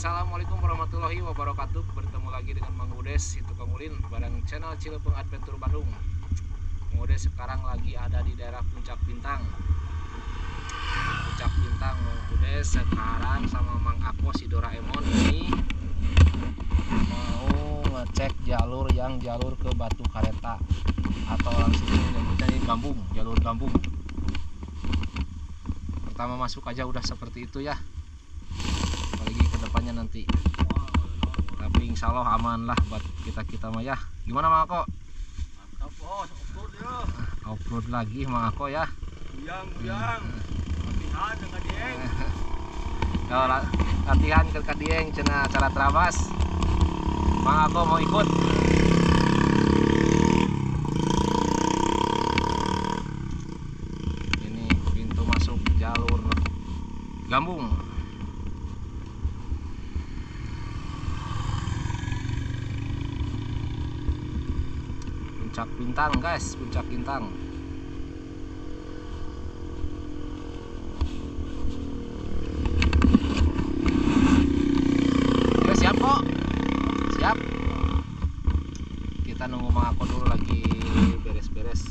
Assalamualaikum warahmatullahi wabarakatuh. Bertemu lagi dengan Mang Udes, itu Kang Ulin, bareng channel Cileupeueng Adventure Bandung. Mang Udes sekarang lagi ada di daerah Puncak Bintang. Puncak Bintang Mang Udes sekarang sama Mang Ako si Doraemon ini mau ngecek jalur yang jalur ke Batu Kareta atau orang sini menyebutnya ini Gambung, jalur Gambung. Pertama masuk aja udah seperti itu ya, apalagi kedepannya nanti. Tapi insya Allah aman lah buat kita mah ya. Gimana Mang Ako? Mantap bos, off-road ya. Off-road lagi Mang Ako ya. Buyang buyang. Latihan ke Dieng. Latihan ke Dieng cenah cara terabas. Mang Ako mau ikut. Ini pintu masuk jalur Gambung. Puncak Bintang guys, Puncak Bintang. Ya, siap kok. Siap. Kita nunggu Mang Ako dulu lagi beres-beres.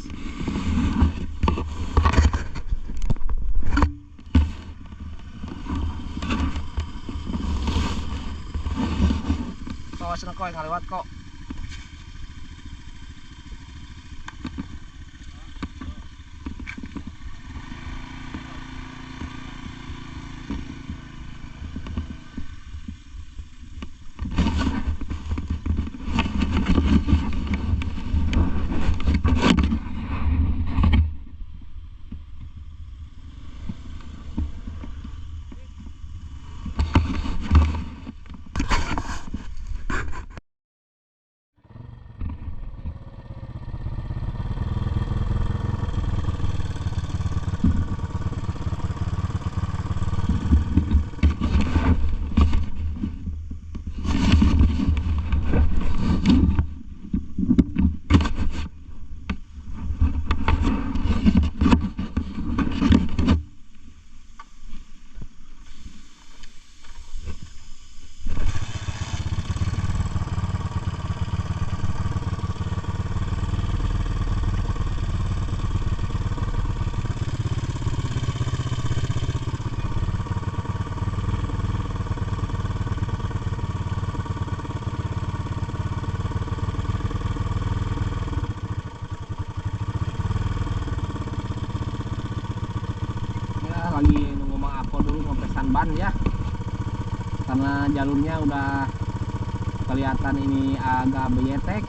Awas kok yang lewat kok. Lagi nunggu Mang Ako dulu ngepresan ban ya, karena jalurnya udah kelihatan ini agak beyetek.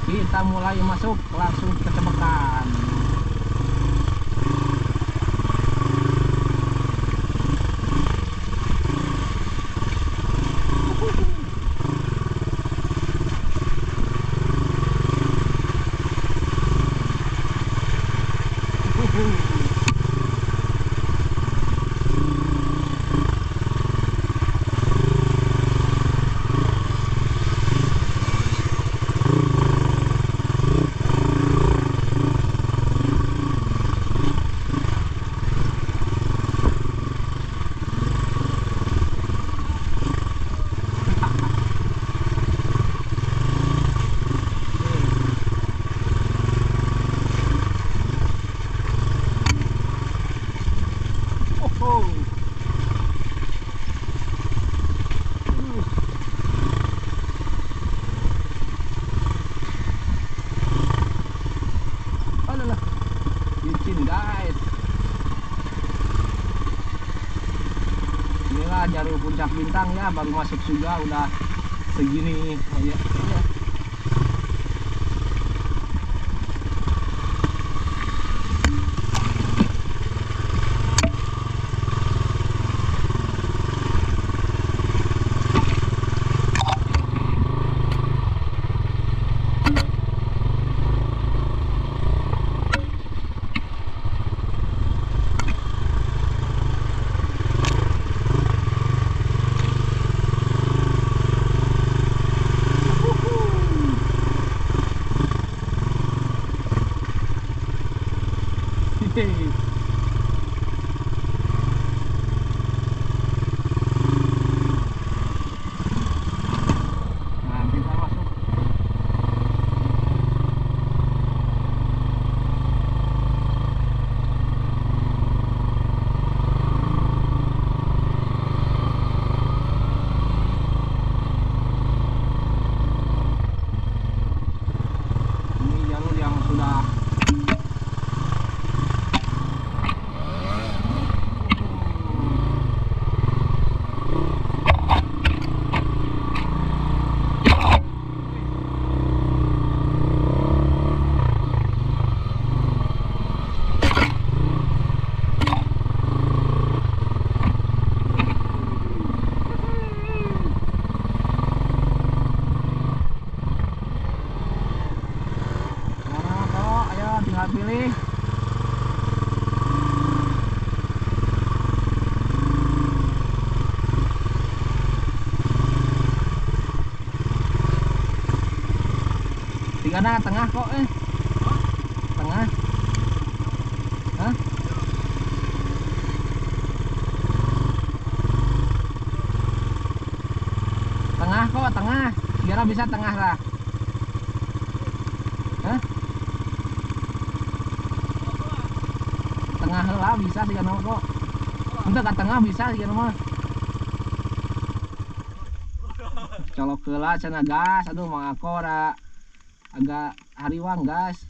Kita mulai masuk langsung ke cebekan. Licin guys. Inilah jalur Puncak Bintang ya, baru masuk juga udah segini ya. Nah, kita masuk. Ini jalur yang sudah tinggal pilih. Tinggal tengah kok Tengah. Hah? Tengah kok, tengah. Biar bisa tengah lah. Hah? Tengah lah bisa sih kan kok. Untuk ke tengah bisa sih kan mah. Colok heula cenah gas, aduh Mang Ako agak hariwang gas.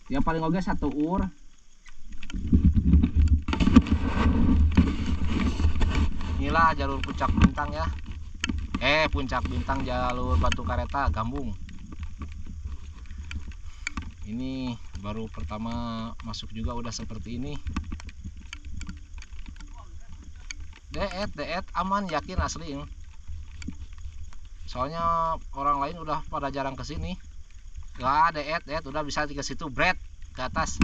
Ya paling oge 1 ur. Inilah jalur Puncak Bintang ya. Puncak Bintang jalur Batu Kareta Gambung. Ini baru pertama masuk juga udah seperti ini. Deet aman, yakin asli ini. Soalnya orang lain udah pada jarang ke sini. Lah deet udah bisa ke situ, bret ke atas.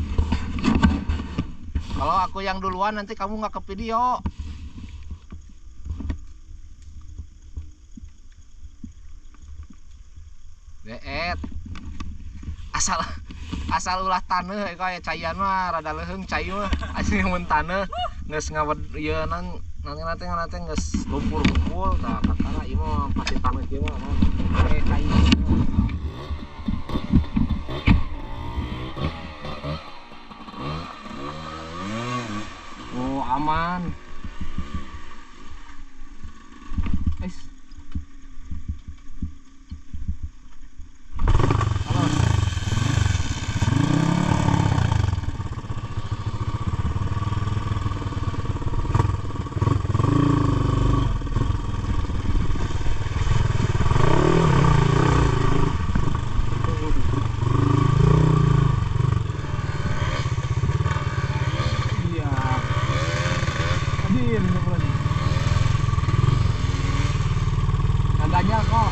Kalau aku yang duluan nanti kamu nggak ke video. Deet. Asal ulah taneuh kaya caian mah rada leuheung cai mah asli mun taneuh geus ngawed ieu nan nanti geus lumpur-lumpur tah kakara ieu mah pasti taneuh ieu mah kayak cai. Oh aman. Es. Kok.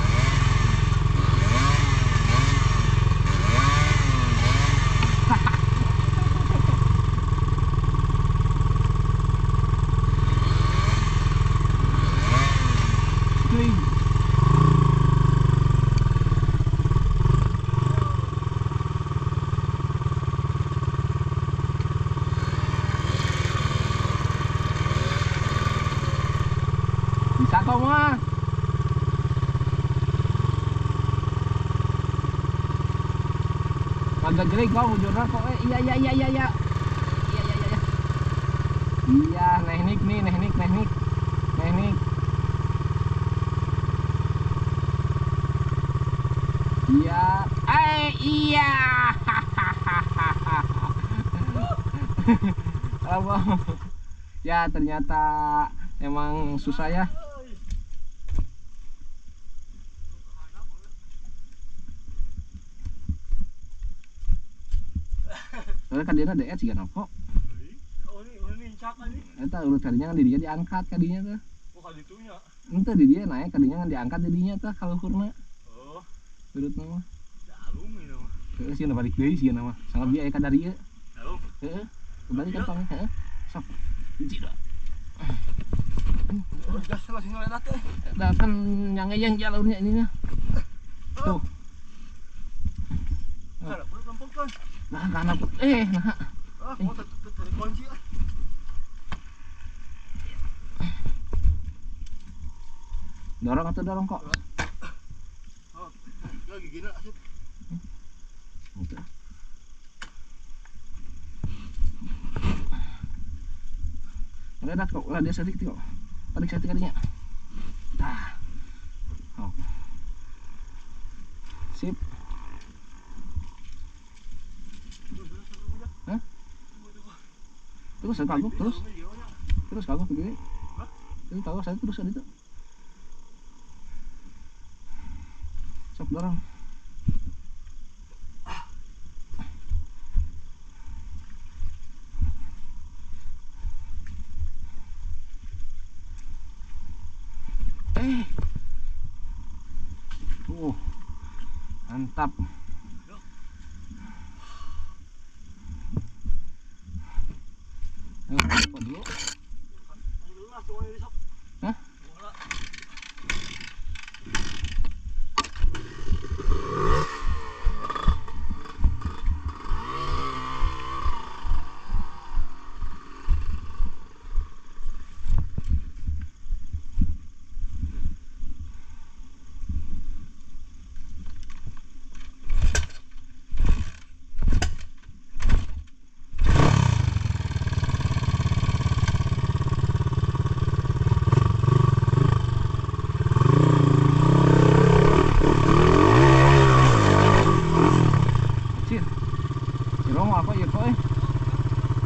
Bisa kok mah. Agak jelek kok bujurna kok. Iya. Iya. Iya, teknik nih, teknik. Teknik. Iya. Iya. Apa? Ya, ternyata emang susah ya. Soalnya kan dia deet sih kan kok. Eta urut kadinya kan di dia diangkat kadinya tuh. Oh kaditunya. Ente di dia naik kadinya kan diangkat di dinya tuh kaluhurna. Oh. Urutna mah. Jalung ieu mah. Heeh sieun balik deui sieun mah. Sangat bieu aya kadari ieu. Jalung. Heeh. Kembali kan tong heeh. Sok. Hiji dua. Oh, gas lah sing ngeledat teh. Da kan yang jalurnya ininya. Tuh. Nah, Nah, karena nah. Ah, mau tarik kunci ah. Dorong atau dorong kok? Oh, lagi gini asup. Oke. Ada kok, ada sedikit kok. Tarik sedikit kalinya. Nah. Oh. Sip. Hah? Terus kagok terus. Terus kagok begini. Terus kagok saya terus ada itu. Sok dorong. Mantap. Ayo, dulu. Hah?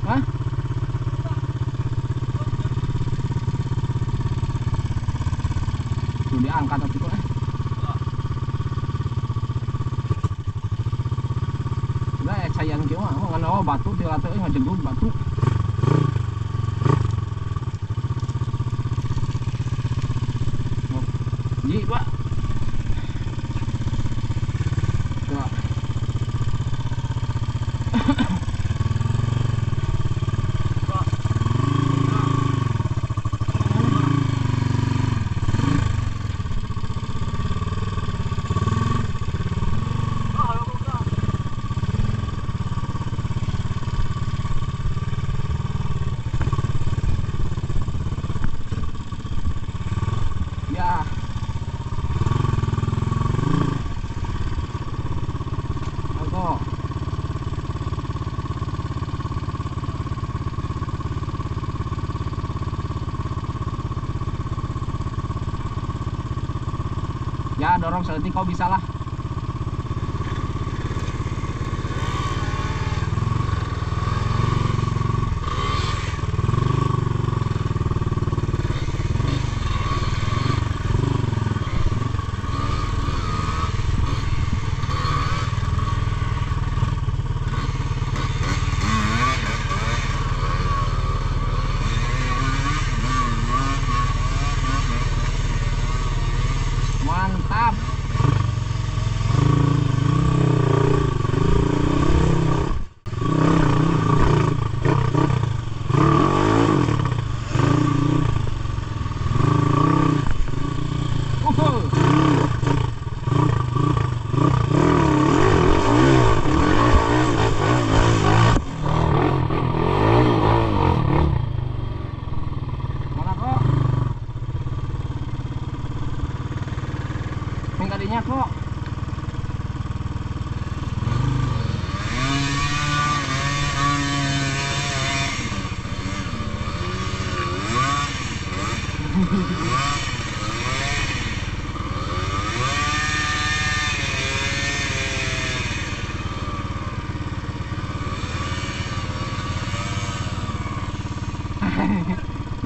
Hah? Tuh diangkat atau kok? Sudah ya cayan kieu mah ngan batu ti rata euy ngajedug batu. Ji, Pak. Coba. Ya. Aku. Ya, dorong sedetik kau bisa lah. Mantap. Mana kok? Yang tadinya kok.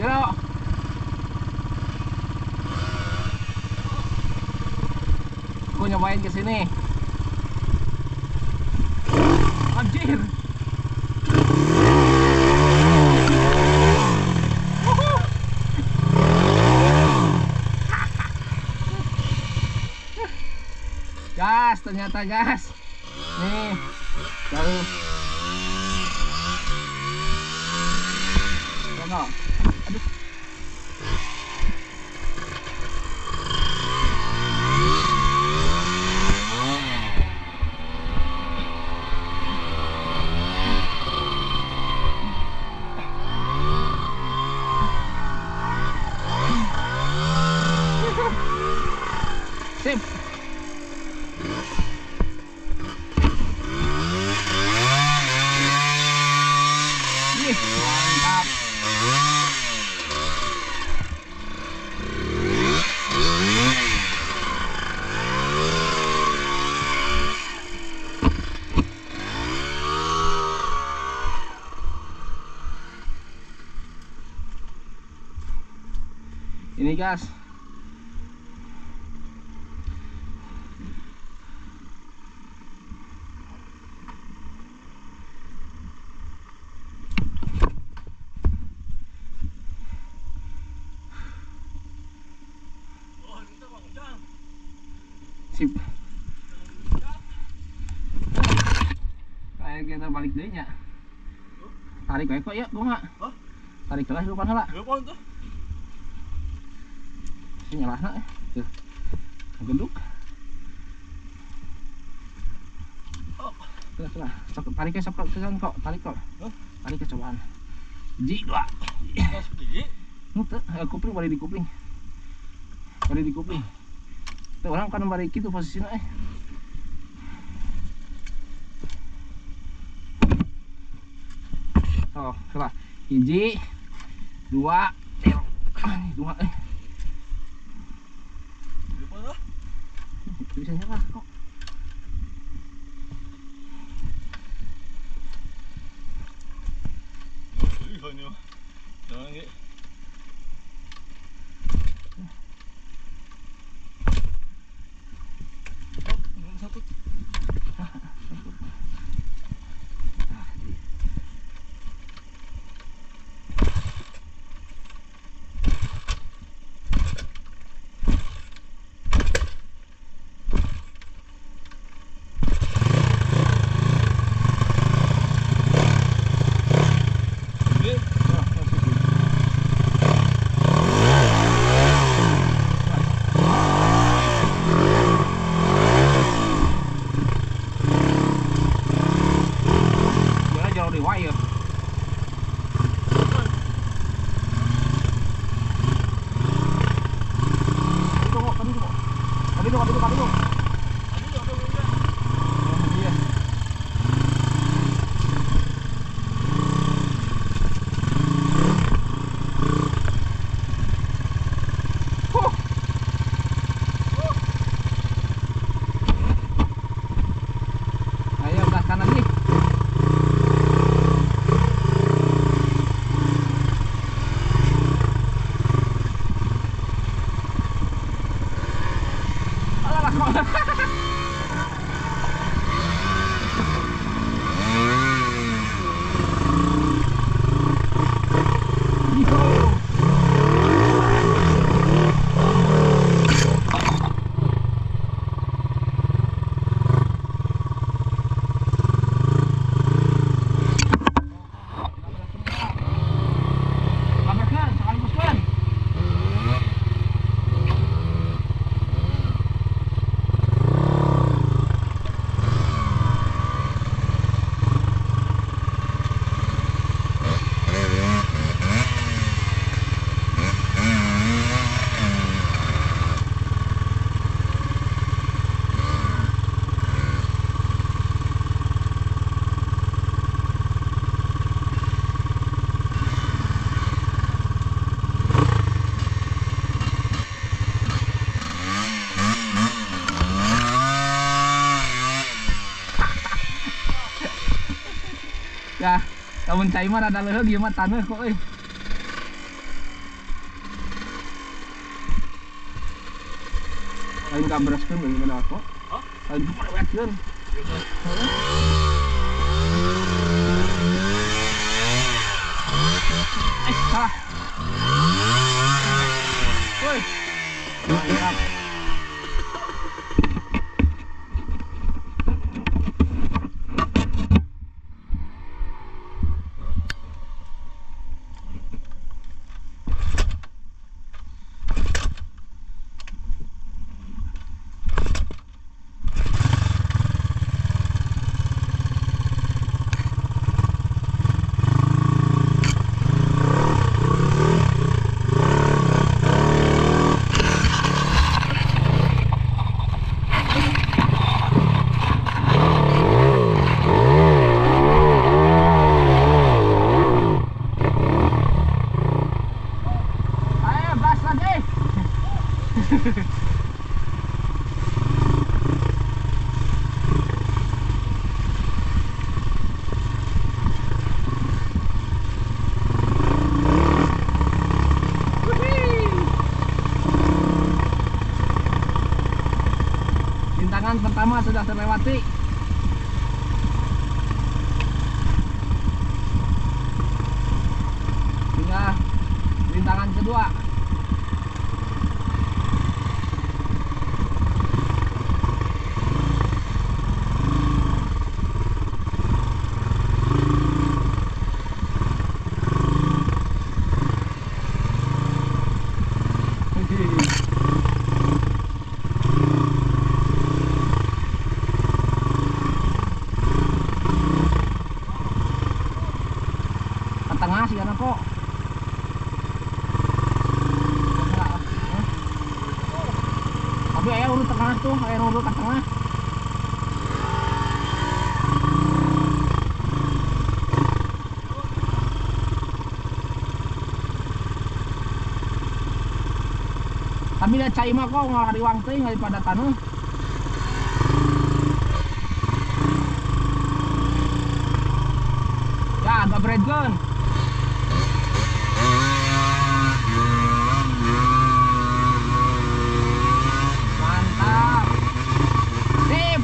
Yo. Aku nyobain ke sini. Anjir. Gas, ternyata gas. Nih, jauh. Aduh. Sini gas. Sip. Kayak kita balik deh nya. Tarik wae kok ya, gua mah. Tarik lah depan heula. Depan tuh. Sini nyalahna eh. Tuh. Genduk. Oh, tuh lah. Sok tarik sok kok, tarik kok. Tarik ke cobaan. Ji dua. Ji. Henteu, kupling bari dikupling. Bari dikupling. Tuh orang kan bari kitu posisinya eh. Oh, salah. Hiji, dua, dua eh. Bisa nyala kok. Satu. Ya, lamun cai mah rada leuheung ieu mah taneuh kok euy. Lain kabraskeun bagaimana kok? Hah? Lain kabraskeun. Eh, salah. Woi. Mantap. pertama sudah terlewati. Tinggal rintangan kedua. Tengah sih karena kok. Tapi ayah urut tengah tuh, ayah urut ke tengah. Tapi dah cai mah kok ngalah riwang teuing daripada taneuh. Ya, agak beredkeun. Mantap. Sip.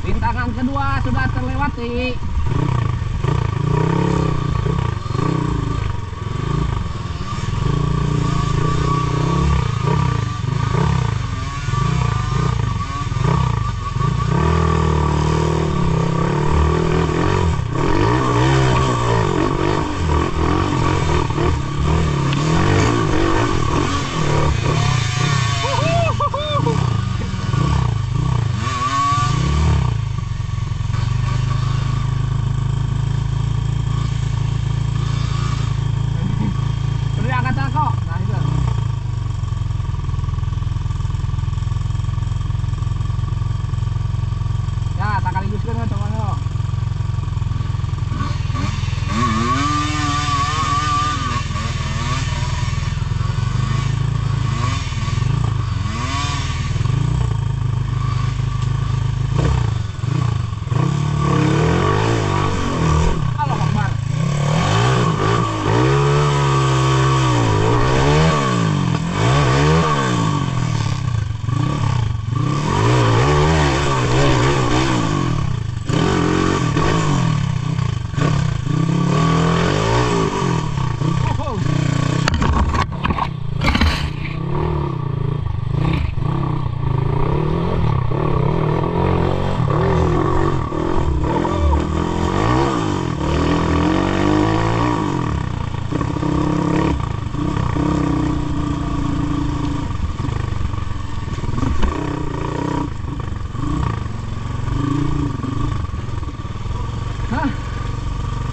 Rintangan kedua sudah terlewati.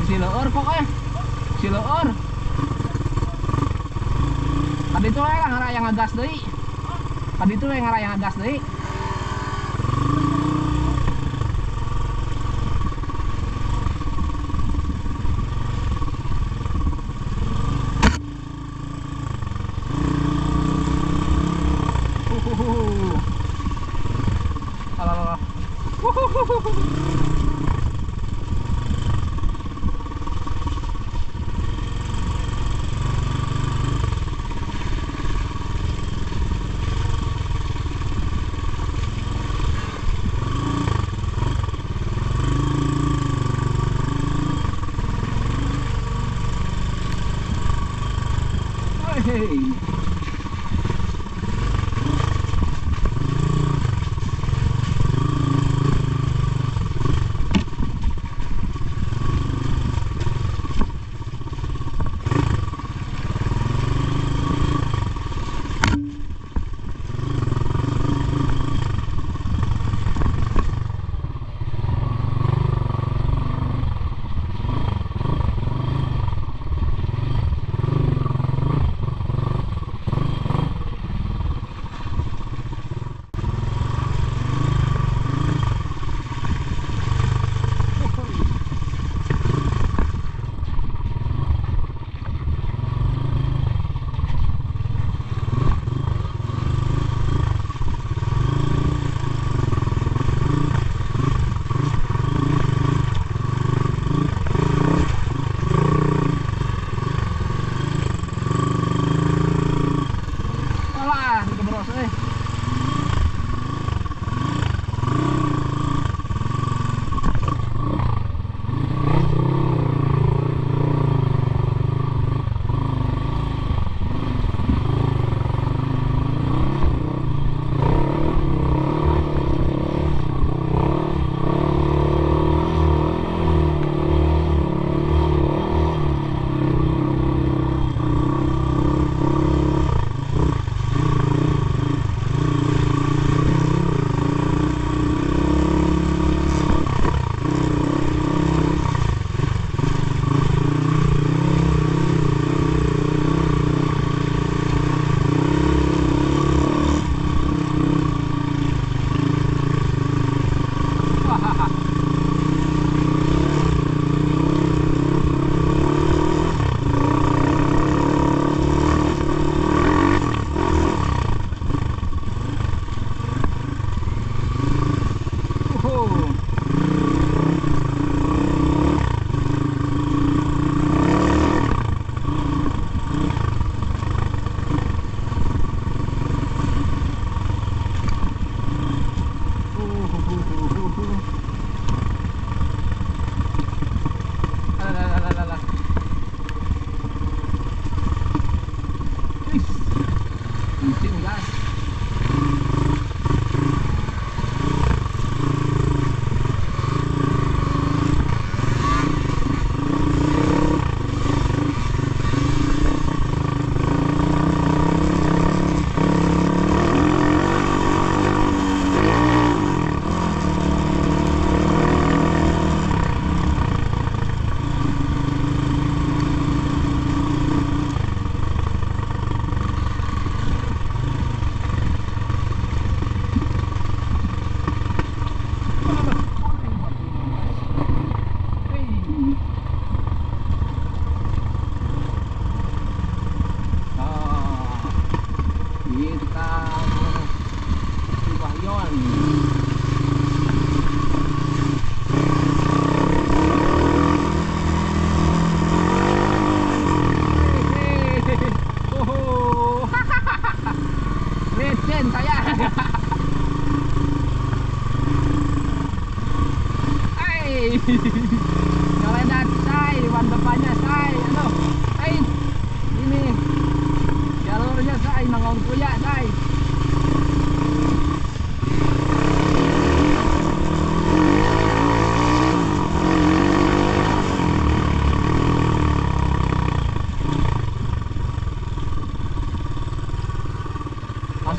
Sileur kok sileur. Tadi itu yang ngarah yang ngegas deui. Tadi itu yang ngarah yang ngegas deui. Alah. Hey.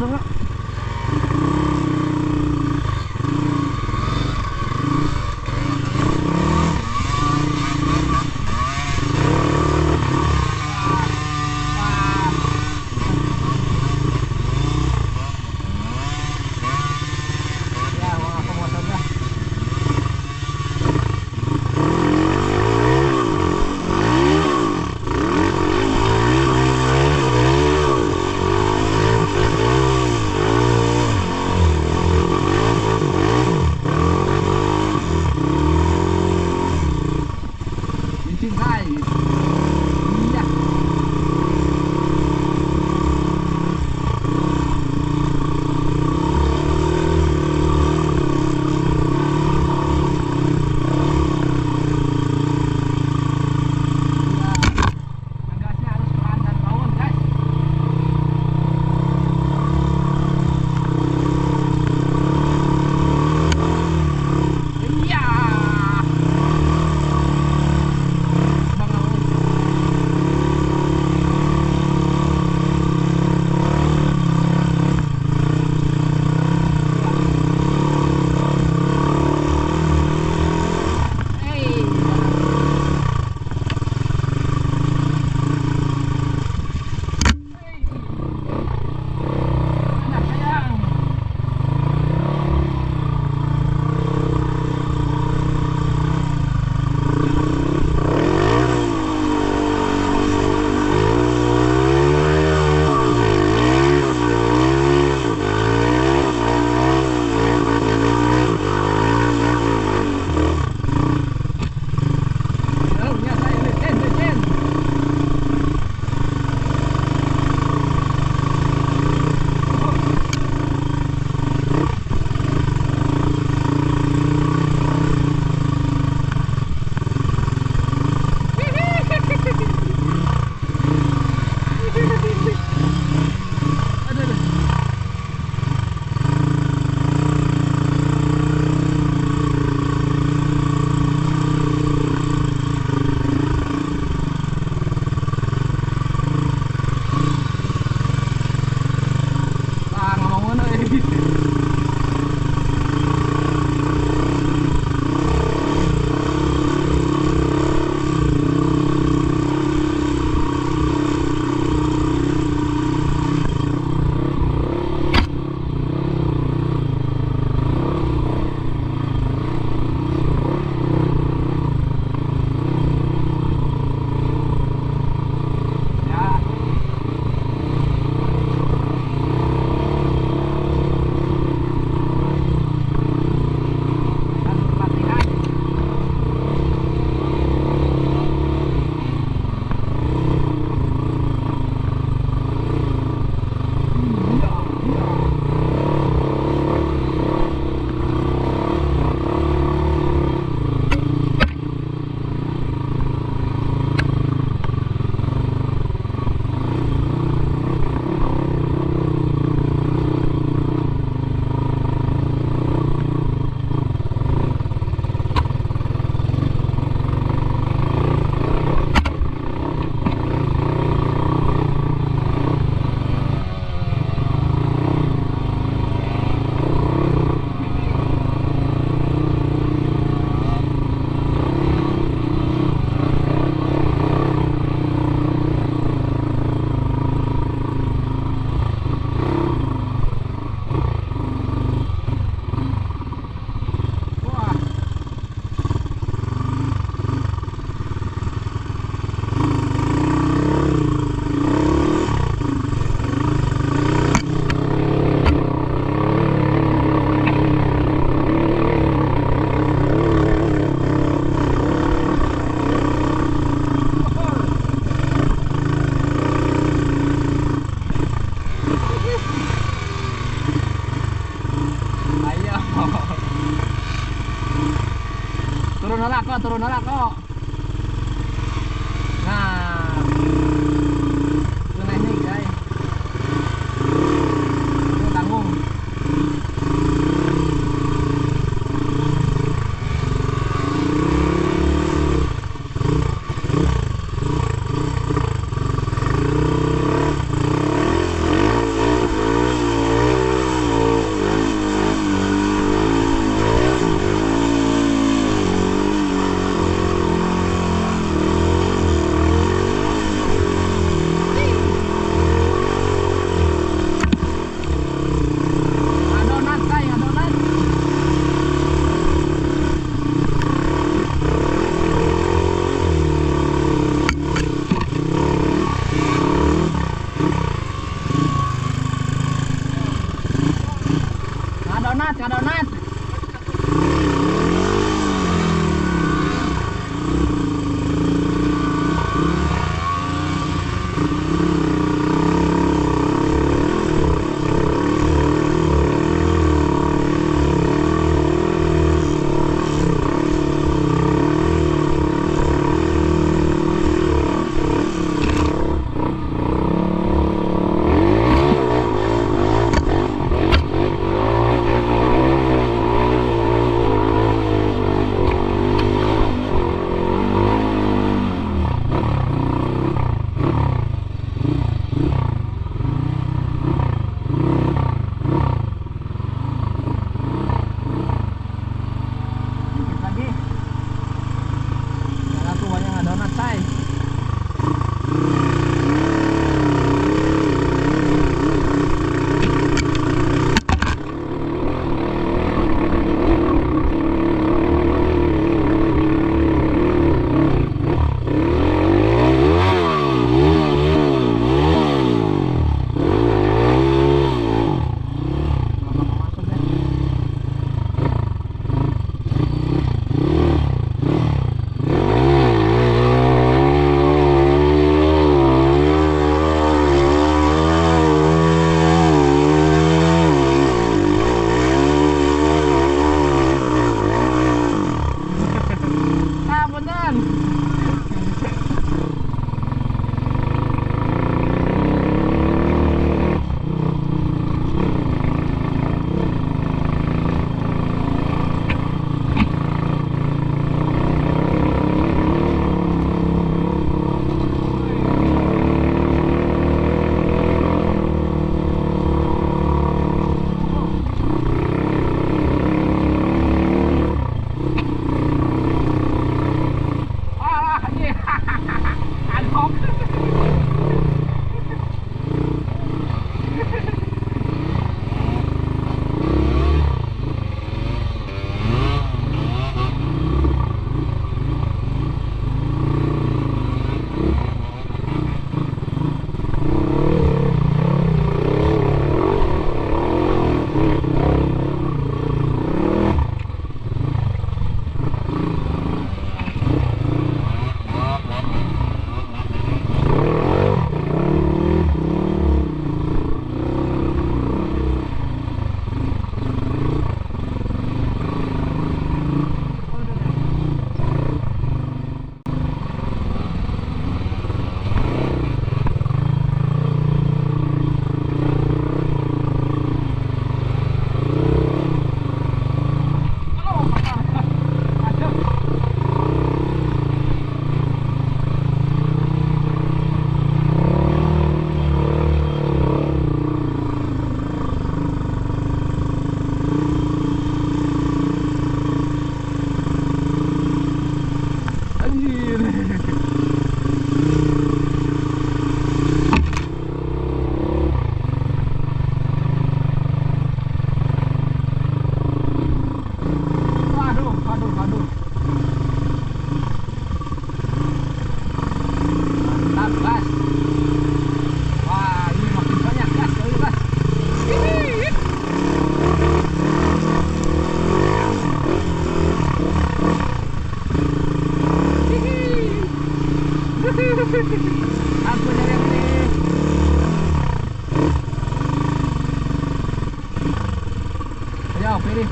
Langsung nggak? Ya, mau aku mau saja.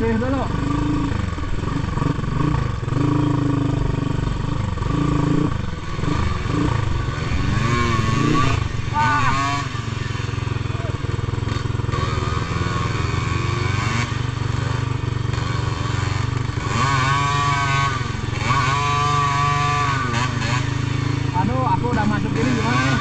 Bersih dulu. Aduh, aku udah masuk ini gimana nih?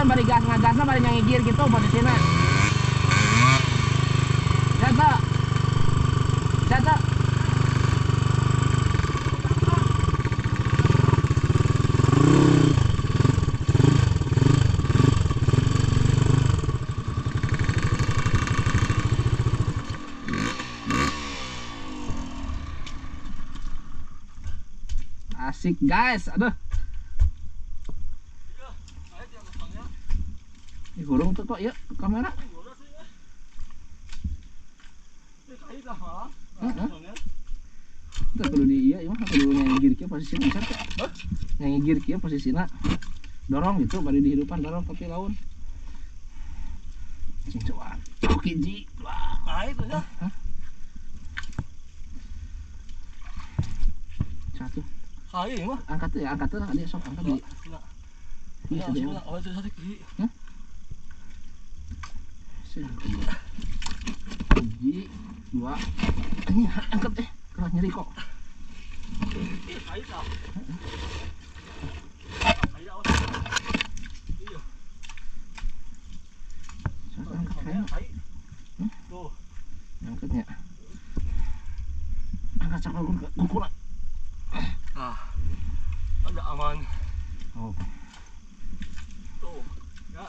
Bari gas ngagasna bari nyangigir gitu posisinya. Jatuh. Jatuh. Asik guys, aduh. Ini burung tuh kok ya kamera. Itu perlu di iya, mah kudu nyangigir kieu posisinya bisa teh. Nyangigir kieu posisinya dorong gitu bari di hidupan dorong tapi laun. Cing coba. Oke ji. Nah itu ya. Satu. Kai mah. Angkat tuh ya, angkat tuh lah dia sok angkat di. Iya, sudah. Hiji, dua, ini angkat keras nyeri kok. Angkatnya, angkat cakap kuku lah. Ah, ada aman. Oh, tuh, ya.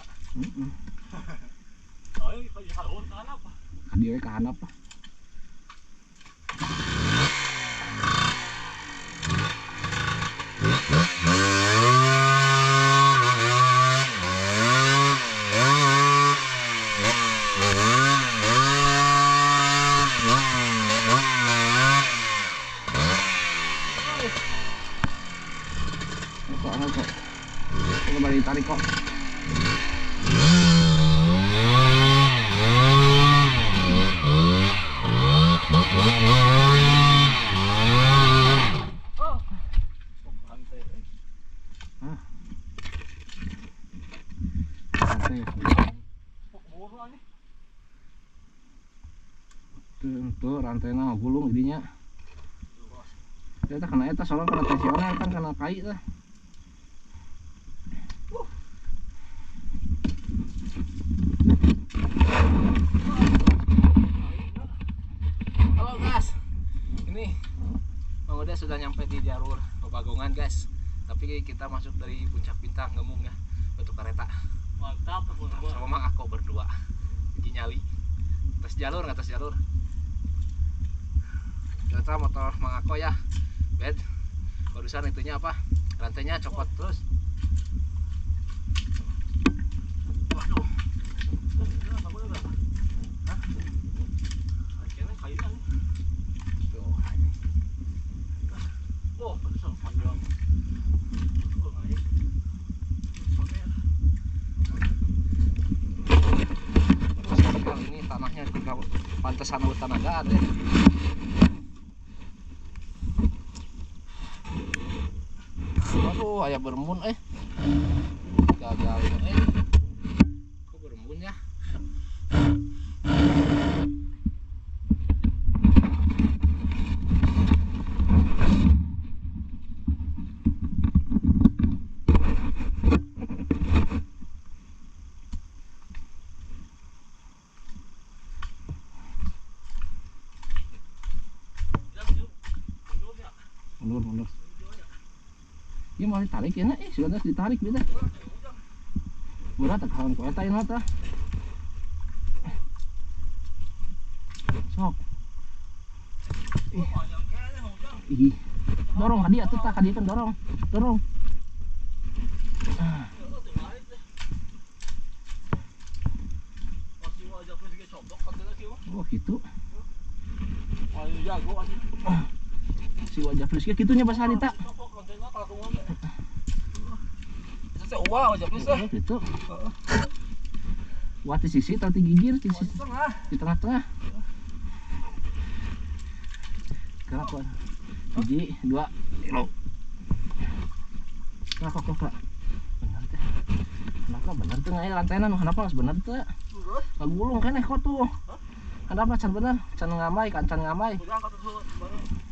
Dia ke hanap lah. Kok, kok. Kembali tarik kok. Tuh rantainya gulung jadinya. Eta kena eta soalnya kena tensioner kan kena kai tah. Halo guys, ini Bang Uda sudah nyampe di jalur Bagongan guys. Tapi kita masuk dari Puncak Bintang Gemung ya, untuk kereta. Mantap, sama Mang aku berdua. Uji nyali. Tes jalur nggak tes jalur. Ternyata motor Mang Ako ya, bed. Barusan itunya apa? Rantainya copot terus. Waduh. Hah? Tuh. Oh, barusan panjang. Oh, naik. Kali ini tanahnya juga pantesan hutan adat ya. Aduh, ayah berembun gagal kok berembun ya. Mundur, mundur. Ieu mah ditarik ya, sudah ditarik beda. Berat tak kawan ku eta ieu tah. Sok. Ih. Dorong ka dieu atuh tah, ka dieu kan dorong. Dorong. Oh gitu. Si wajah plus gitunya bahasa harita. Gitu. Wah di sisi atau di gigir di sisi di tengah-tengah. Kenapa? 1, 2, 3. Kenapa kok? Bener teh. Kenapa bener teh ngai lantainan kenapa geus bener teh? Ngagulung keneh kok tuh. Kenapa can bener? Can ngamai kan can ngamai.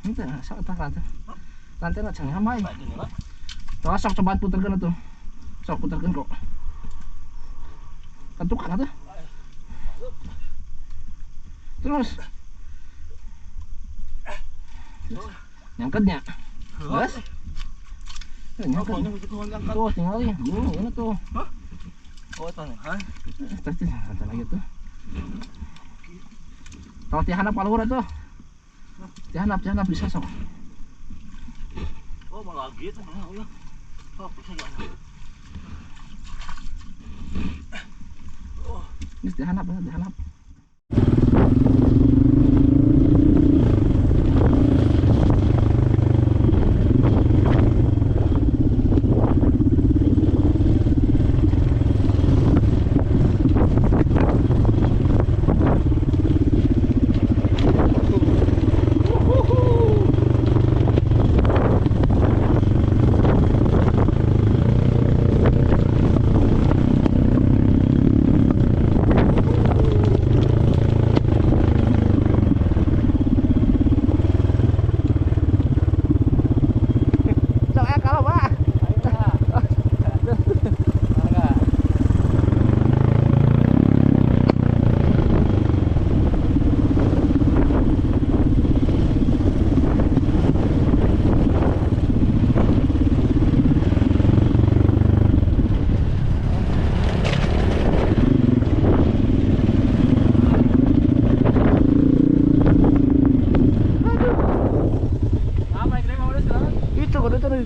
Itu sok tah lantai. Lantai can ngamai. Tuh sok cobaan puterkeun atuh. Sok puterkeun kok. Ketukan atuh. Terus. Nyangketnya. Terus. Nyangket. Tuh tinggal gulung ini tuh. Oh, tanah. Terus lantai lagi tuh. Kalau tihanap kaluhur atuh. Tihanap bisa sok. Oh, malah gitu. Oh, bisa enggak? Oh, ini tihanap, tihanap.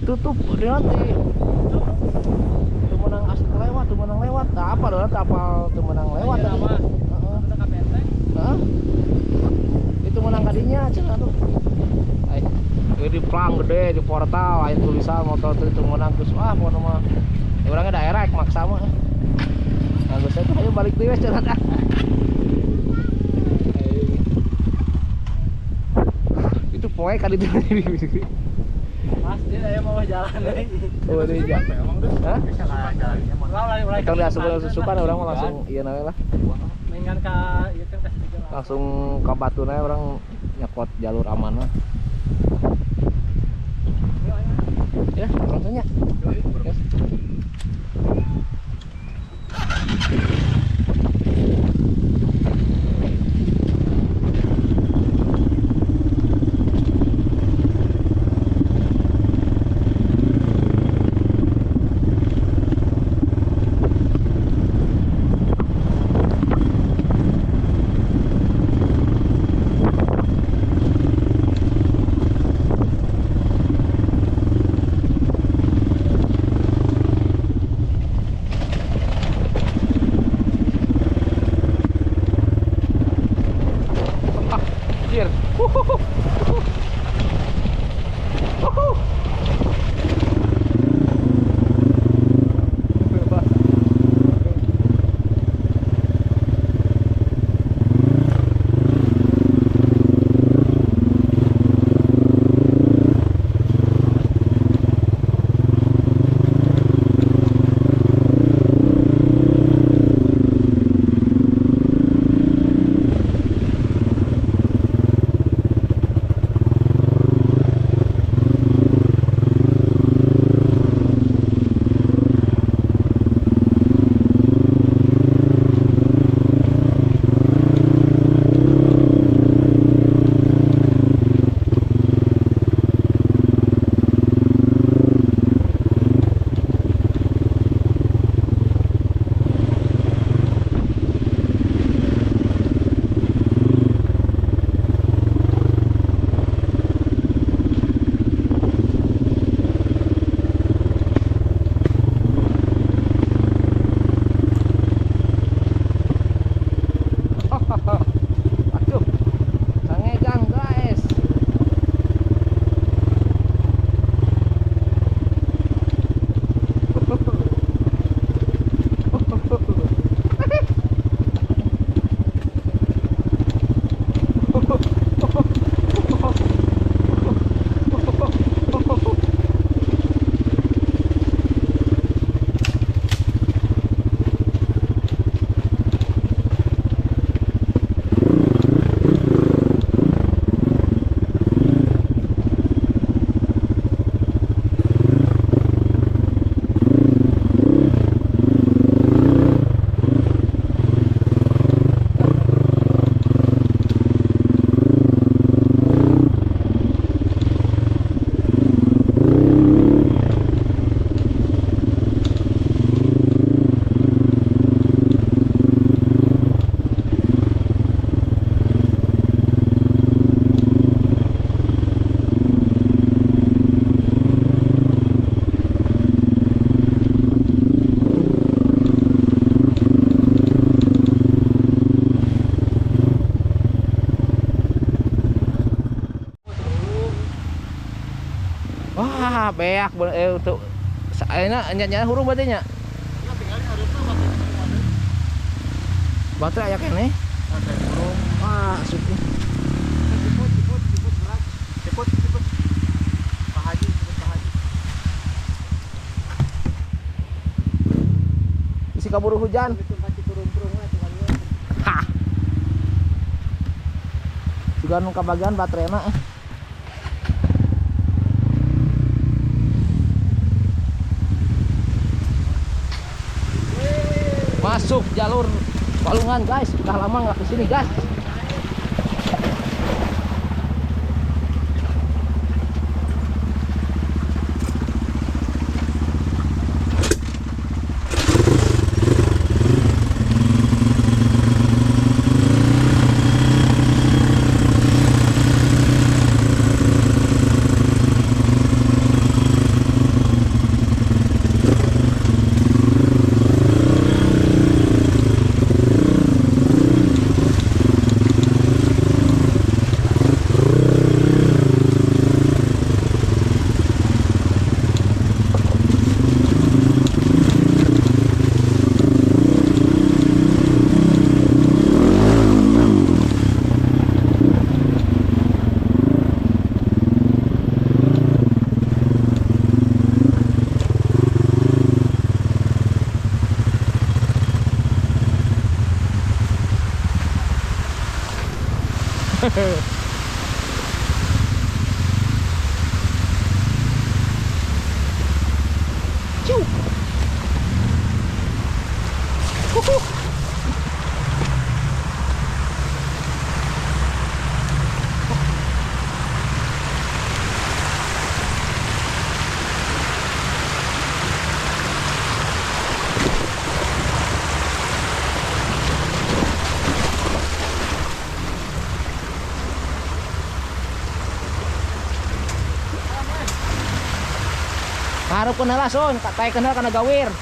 Tutup nanti tuh menang asli lewat, tuh menang lewat, tak apa dong, kapal tuh menang lewat tadi. Heeh. Itu menang kadinya cenah tuh. Ay, di plang gede di portal aya tulisan motor itu menang terus wah pokona mah. Orangnya daerah maksa mah. Nah, geus itu ayo balik deui we cenah. Itu poe kali itu. Pasti saya mau jalan lagi. Oh, ini jalan. Hah? Jalan. Kalau diasup-asupan orang mah langsung iya nawe lah. Mengan ka ieu kan ka Langsung ke Batuna orang nyekot jalur aman lah. Ya, langsungnya. Yes. Wah, beak untuk ayeuna nya hurung berarti nya. Ya tinggal hareupeun baterai semua deui. Baterai aya keneh. Baterai hurung. Wah, asup. Ciput, ciput, ciput berat. Ciput, ciput. Pak Haji, ciput Pak Haji. Isi kaburu hujan. Hah. Juga nu kabagian bateraina. Masuk jalur Walungan guys, udah lama nggak kesini guys. Ciu. Kuku. Harap ko na lang, son. Tayo ka na, ka nagawir.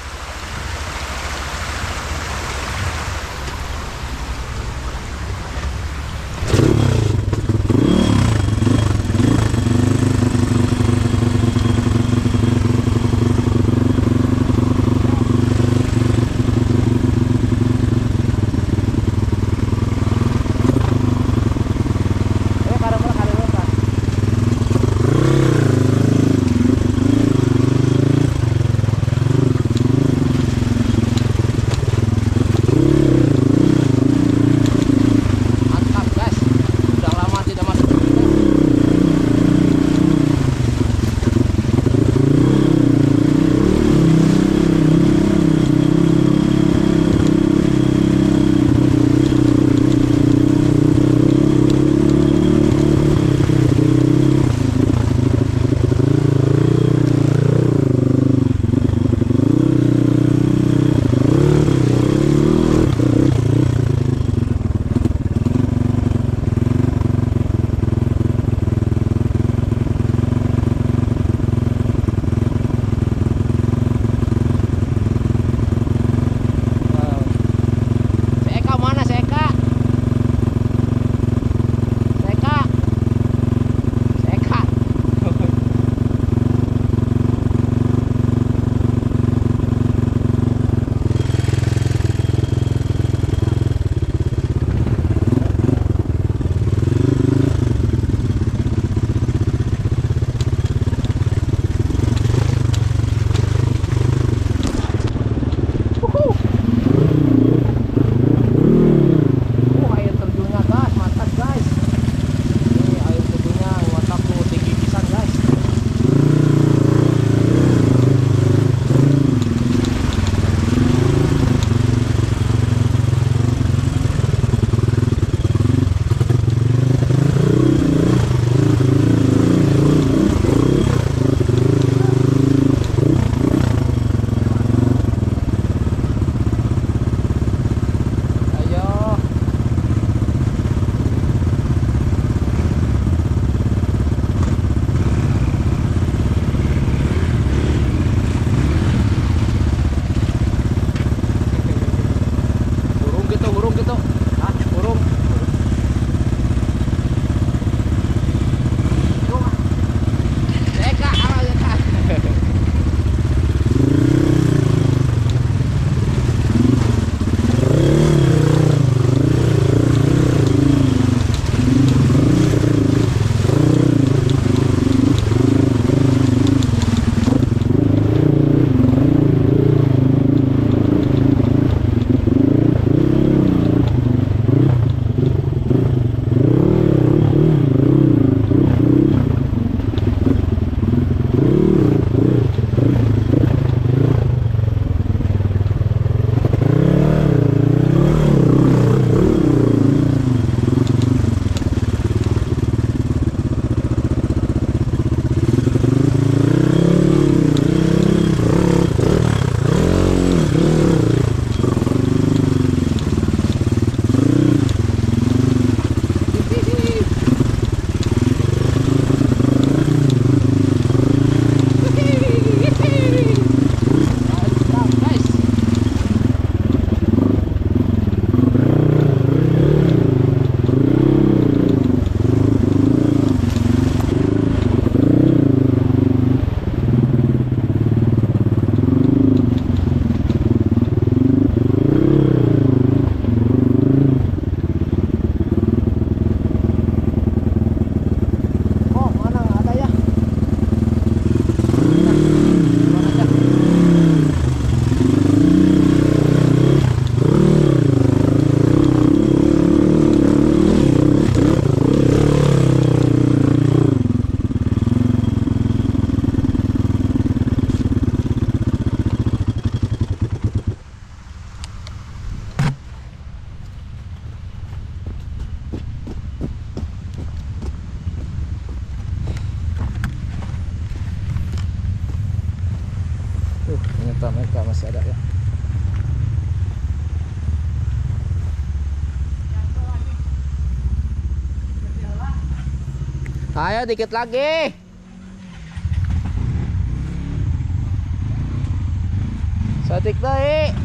Ternyata mereka masih ada ya. Ayo dikit lagi. Satik deui.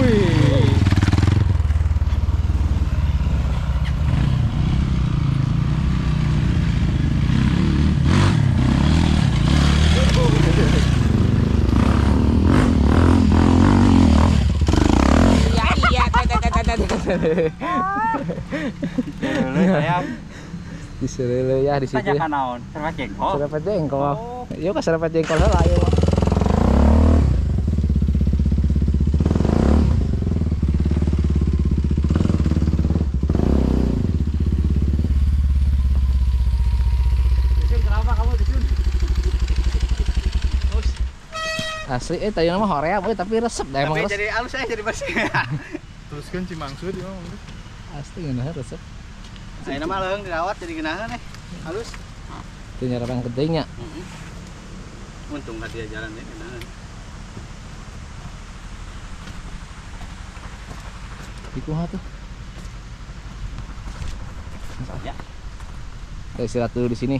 Wih. Iya, di serele ya di situ. Tanya naon? Serepet jengkol. Serepet jengkol. Yuk ke serepet jengkol heula ayo. Disun, kenapa kamu disun? Asli tadi nama hoream tapi resep dah emang. Tapi jadi halus saya jadi bersih. Teruskan Cimangsu di mah. Asli ngeunah resep. Ayeuna mah leuheung dirawat jadi geunaheun halus. Teu nyarapang pentingnya. Heeh. Untung ka dia jalan teh geunaheun. Di kumaha tuh? Ya. Kita istirahat dulu di sini.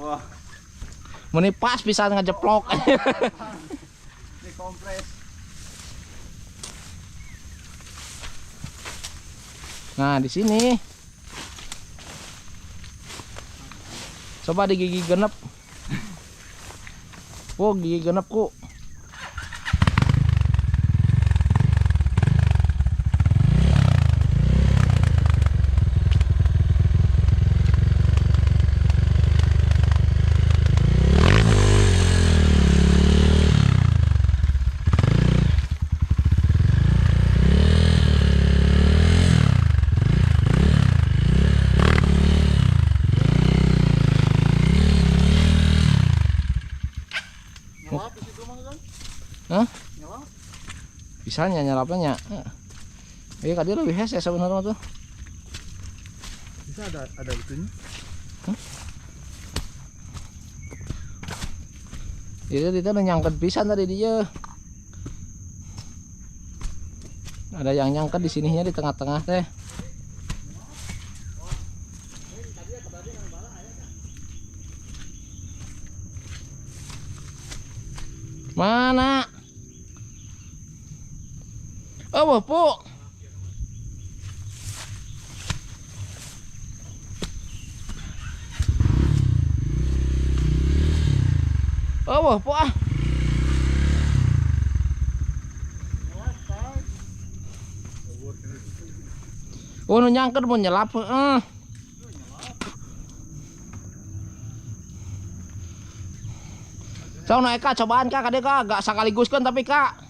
Wah, Meni pas bisa ngejeplok. Dikompres. Nah, di sini. Coba di gigi genep. Oh, gigi genep ku. Nyelap di situ mah kan? Hah? Nyelap. Bisanya nyelapnya. Iya, tadi lebih hese sebenarnya tuh. Bisa ada itunya. Hah? Itu itu udah nyangkut pisan tadi dia. Ada yang nyangkut di sininya di tengah-tengah teh. Mana? Oh, Bu. Oh, Bu ah. Oh, nu nyangkut mun nyelap heeh. Sok nu Eka cobaan Kak, kade Kak, gak sekaligus kan tapi Kak.